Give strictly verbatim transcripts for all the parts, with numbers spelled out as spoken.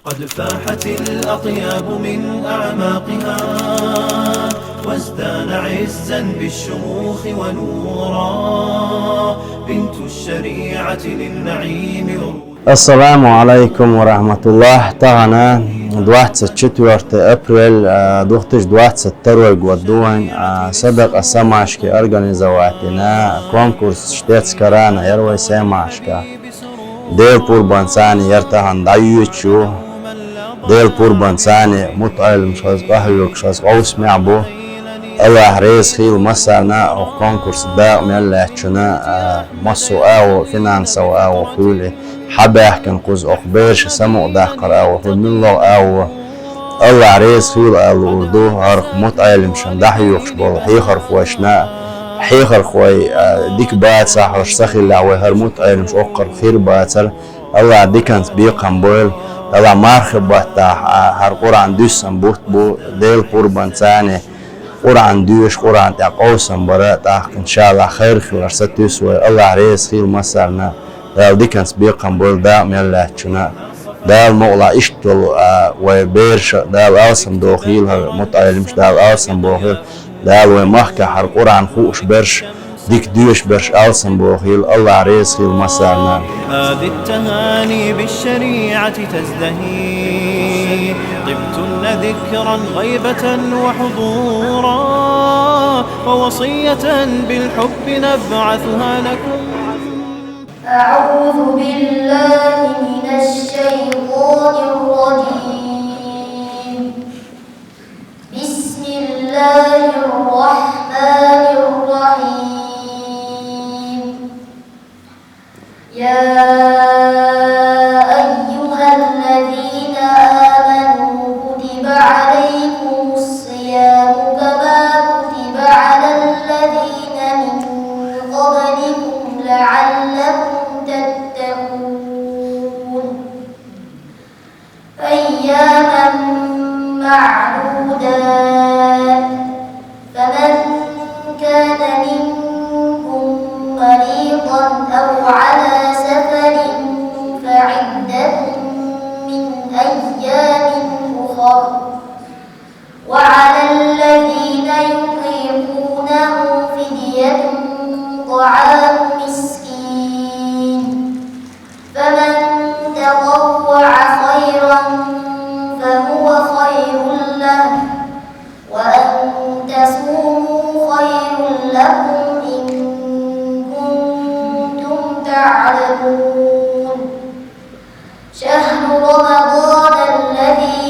قد فاحت الأطياب من أعماقها، وازدان عزا بالشموخ ونورا. بنت الشريعة للنعيم ورود. Ассаламу алейкум ва рахматуллах. Тагана двадцать четвёртое апрель, а, две тысячи двадцать второй год дуань, а, Садакъа Самашки организовать дина конкурс штец карана яр вай Самашка. Дел пурбан цани яр тахан даюч ю. Дел пурбан цани мутаилм шаз, къахьюк шаз, къовсмя бу. Аллах рез хил масана ох конкурс да меллячуна, а, массу аво, финансово аво хули. Хьабаьхкан куз ох берша саму дахкар аво, хули милло аво. Аллах рез хил алу урду, гьарх мутаилмшан дахьюхш бол, хьехар хуашна, хьехар хуай, а, дик баца, хаш сахилла вай гьар мутаилмш охкар хир бацар. Аллах диканц бекхам бойл, Аллах мархи батта, а, гьар Къуръан дуьссан бут бу, дел пурбан цани. Къуръан дуьш, Къуръан тӀа къовсам бара, тӀаккха, иншаллах, хайр хилар сатуьс вай. Аллах рез хил масарна, Дала диканц бекхам бойл да меллячуна. Дала мукъла иштвал, а, вай берша, Дала алсам дохил, гьар мутаилмш Дала алсам бохил. Дала вай махка гьар Къуръан хуш берш, дик дуьш берш алсам бохил. Аллах рез хил масарна. هذه التهاني بالشريعة تزدهي. طبتن ذكرا غيبة وحضورا، ووصية بالحب نبعثها لكم. أعوذ بالله من الشيطان الرجيم. بسم الله الرحمن الرحيم. يا أيها الذين آمنوا كتب عليكم الصيام كما كتب على الذين من قبلكم لعلكم تتقون. أياما معدودات، فمن كان منكم مريضا أو على سفر فعدة من أيام أخر، وعلى الذين يطيقونه فدية طعام مسكين، فمن تطوع خيرا فهو خير له، وأن تصوموا خير لكم إن كنتم تعلمون. شهر رمضان الذي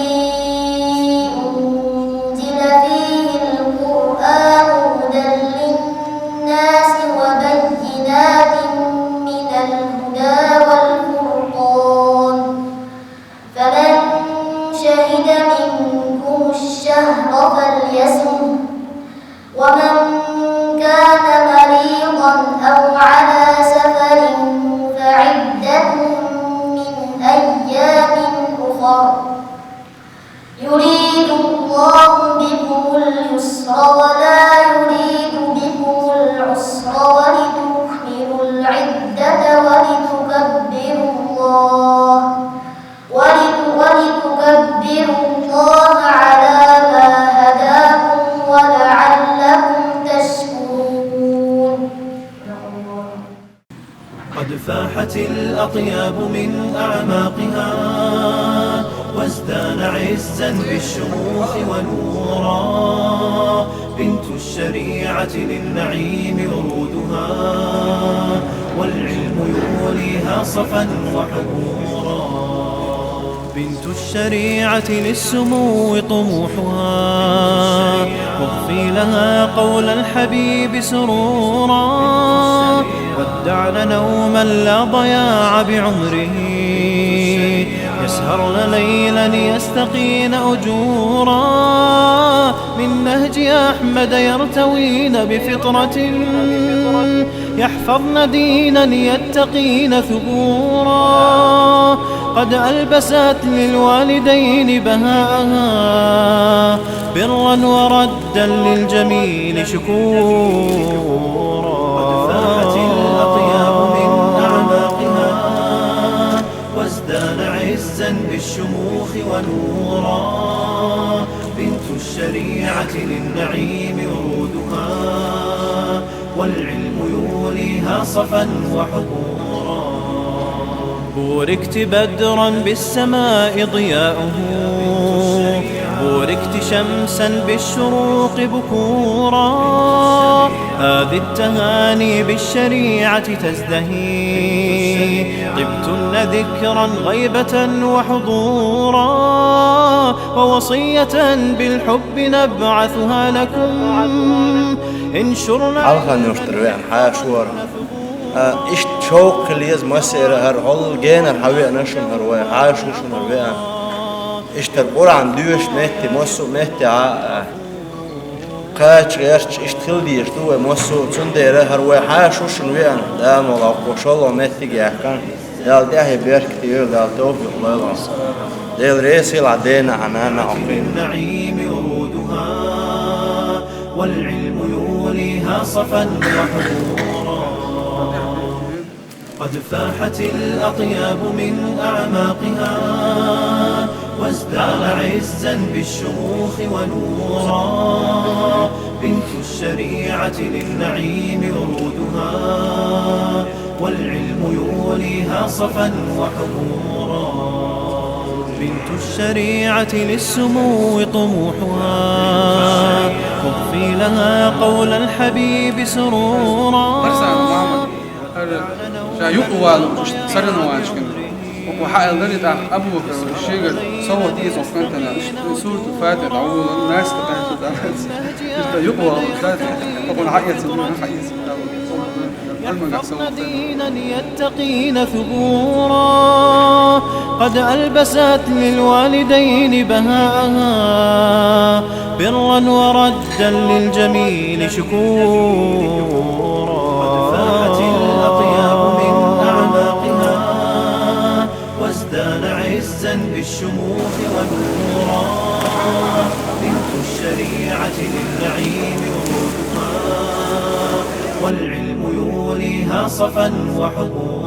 أنزل فيه القرآن هدى للناس وبينات من الهدى والفرقان، فمن شهد منكم الشهر فليصمه، ومن كان مريضا أو على سفر فعدة من أيام أخر، يريد الله بكم اليسر ولا يريد بكم العسر ولتكملوا العدة ولتكبروا الله، ولت-، ولتكبروا الله على ما هداكم ولعلكم تشكرون. قد فاحت الأطياب من أعماقها، وازدان عزا بالشموخ ونورا. بنت الشريعة للنعيم ورودها، والعلم يوليها صفا وحبورا. بنت الشريعة للسمو طموحها، واغفي لها قول الحبيب سرورا. ودعن نوما لا ضياع بعمره، يسهرن ليلا يستقين أجورا. من نهج أحمد يرتوين بفطرة، يحفظن دينا يتقين ثبورا. قد ألبست للوالدين بهاءها، برا وردا للجميل شكورا. قد فاحت الأطياب من أعماقها، وازدان عزا الشموخ ونورا، بنت الشريعة للنعيم ورودها، والعلم يوليها صفا وحضورا. بوركت بدرا بالسماء ضياؤه، بوركت شمسا بالشروق بكورا. هذه التهاني بالشريعة تزدهي، طبتن ذكرا غيبة وحضورا، ووصية بالحب نبعثها لكم. انشرن Хьалха нуьртара веана хьаша вара. А, иштта шовкъ хила еза массеран хӀара гӀолла генара хьан веана шуна хӀара вай хьаша шуна хӀара веана. Иштта Къуръан доьшучу метте, массо а метте Ӏа а. Кхача гӀерташ иштта хила дезаш ду вай массо а, цундела хӀара вай хьаша шу шуна веана, Дала мукъ лахь, кху шолгӀа меттиг яьккхина. Дала тӀаьхье беркате йойла, Дала тавфикъ лойла. Дела реза хуьлда Ӏа дена, Ӏа нана, Ӏа кхин. النعيم ورودها، والعلم يوليها صفا وحضورا. قد فاحت الأطياب من أعماقها، وازدان عزا بالشموخ ونورا. بنت الشريعة للنعيم ورودها، والعلم يوليها صفا وحضورا. بنت الشريعة للسمو طموحها، خذي لها قول الحبيب سرورا. Ша юкъа валу соревнованешкана. Оха хьаьлдара тӀаккха Абу-Бакар шегара совгӀат дийца оцу кӀантана. Сурат Фатихьа дӀаволла, Нас тӀе кхаьчна тӀаккха. Иштта юкъа валу ша, оха хьаэцна, хьаэцна. Альмагахь совгӀат. دينا يتقين ثبورا، قد ألبست للوالدين بهاءها برا وردا للجميل شكورا. قد فاحت الأطياب من أعماقها، وازدان عزا بالشموخ ونورا. بنت الشريعة للنعيم ورودها، والعلم يوليها صفا وحضورا.